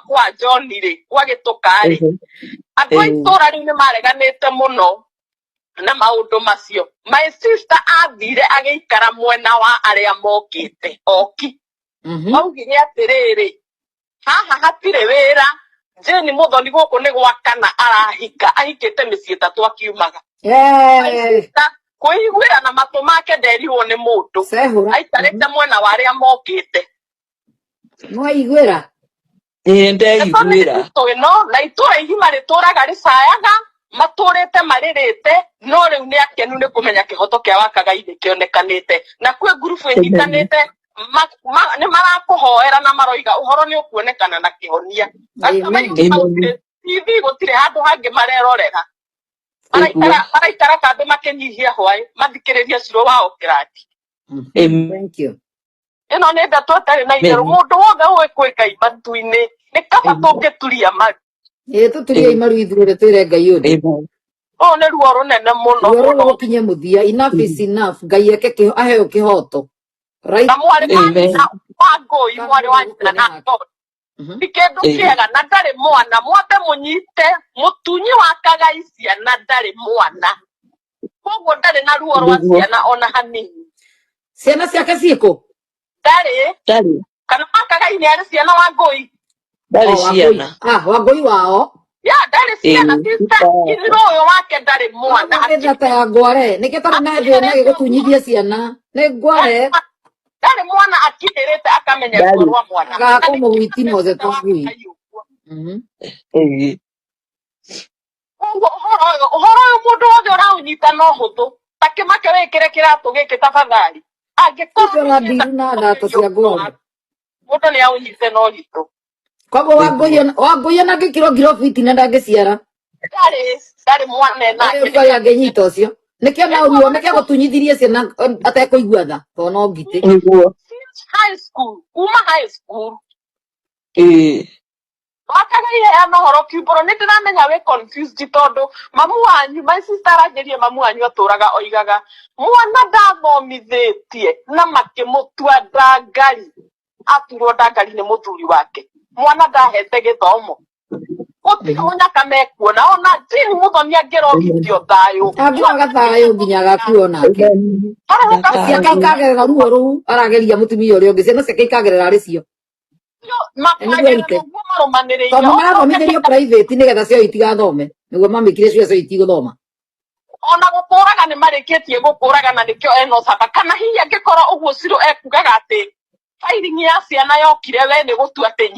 kwa John rĩ, gwa Gĩtũka rĩ, andũ a itũra rĩu nĩ mareganĩte mũno na maũndũ macio. My sister athire agĩikara mwena wa arĩa mokĩte oki. Maugire atĩrĩrĩ, haha hatirĩ wĩra, Jane Muthoni gũkũ nĩ gwakana arahika, ahikĩte mĩciĩ 3 akiumaga. My sister kwĩiguĩra na matũ make nderirwo nĩ mũndũ. Cehũra. Aikarĩte mwena wa arĩa mokĩte. Nĩwaiguĩra? Ĩĩ, Ndeto nĩ ndeiguĩra. nditũ ĩno, na itũra igima rĩtũraga rĩcayaga, matũrĩte marĩrĩte, no rĩu nĩ akenu nĩ kũmenya kĩhoto kĩa Wakagai nĩ kĩonekanĩte. Na kwĩ ngurubu ĩnyitanĩte, nĩ marakũhoera na maroiga ũhoro nĩ ũkuonekana na kĩhonia. Amen. Amen. TV gũtirĩ handũ hangĩ marerorera. Maraikara kambĩ makĩnyihia hwaĩ, mathikĩrĩrie Ciro wa Okĩrati. Amen. Thank you. Ĩno nĩ ndeto ĩtarĩ na itherũ. Mũndũ wothe ũĩ kwĩ Ngai matu-inĩ, nĩ kaba tũngĩturia maru. Ĩĩ, tũturiei maru ithuothe twĩre Ngai ũndũ. Amen. Ũũ nĩ ruo rũnene mũno Ruo rũrũ mũno. rũkinye mũthia. Enough is enough. Ngai eke aheo kĩhoto. Right? Na mwarĩ wa Amen. nyina wa Ngũi, mwarĩ wa nyina na Ngũi. Ti kĩndũ kĩega na ndarĩ mwana. Mwambe mũnyite mũtunyi wa Kagai ciana ndarĩ mwana. Koguo ndarĩ na ruo rwa ciana ona hanini. Ciana ciake ciĩkũ? Ndarĩ. Ndarĩ. Kana wa Kagai nĩ arĩ ciana wa Ngũi? Ndarĩ Oh, wa Ngũi. ciana. Ah, wa Ngũi wao. Ya, ndarĩ ciana. Sister in-law ũyũ wake ndarĩ mwana. Nĩ thata ya ngware. Nĩkĩo tarĩ na thĩna gĩgũtunyithia ciana. Nĩ ngware. Ndarĩ mwana akinyĩrĩte akamenya ruo rwa mwana. Agakũmũhuiti mothe kwa ngui. Koguo ũhoro ũyũ mũndũ wothe ũraũnyita no hũthũ. Ta kĩmake wĩkĩre kĩratũ gĩkĩ tafadhali. Angĩkorwo Ũcio ũrandiru na thato cia ngware. Mũndũ nĩ aũnyite no ũritũ. Koguo Wangũi ona angĩkĩrwo ngirobu na ndangĩciara. Ndarĩ mwana enake. Ndarĩ ũrĩa angĩnyita ũcio. Nĩkĩo na ruo, nĩkĩo gũtunyithirie ciana atekũigua tha, tondũ no ngitĩ. Nĩguo. Since high school, kuma high school. Ĩĩ. Wakagai heana ũhoro kiumbũro, nĩ ndĩramenya wĩ confused tondũ mamu wanyu, my sister aranjĩrire mamu wanyu atũraga oigaga mwana ndathomithĩtie na makĩmũtua ndangari, aturwo ndangari nĩ mũthuri wake, mwana ndahete gĩthomo. Gũtirĩ mũnyaka mekuona ona Jane Muthoni angĩrogithio thayũ. Angĩroga thayũ nginya agakuo nake. Arahũka Ciake ikagerera ruo rũu arageria mũtumia ũrĩa ũngĩ, ciana ciake ikagerera arĩ cio. Makagerera ũguo marũmanĩrĩire. Tondũ marathomithĩrio private nĩgetha cio itigathome, nĩguo mamĩkire cio itigũthoma. Ona gũkũraga nĩ marĩkĩtie gũkũraga na nĩkĩo ena ũcamba. Kana hihi angĩkorwo ũguo Ciro ekugaga atĩ filing ya ciana yokire we nĩ gũtua atĩ nyina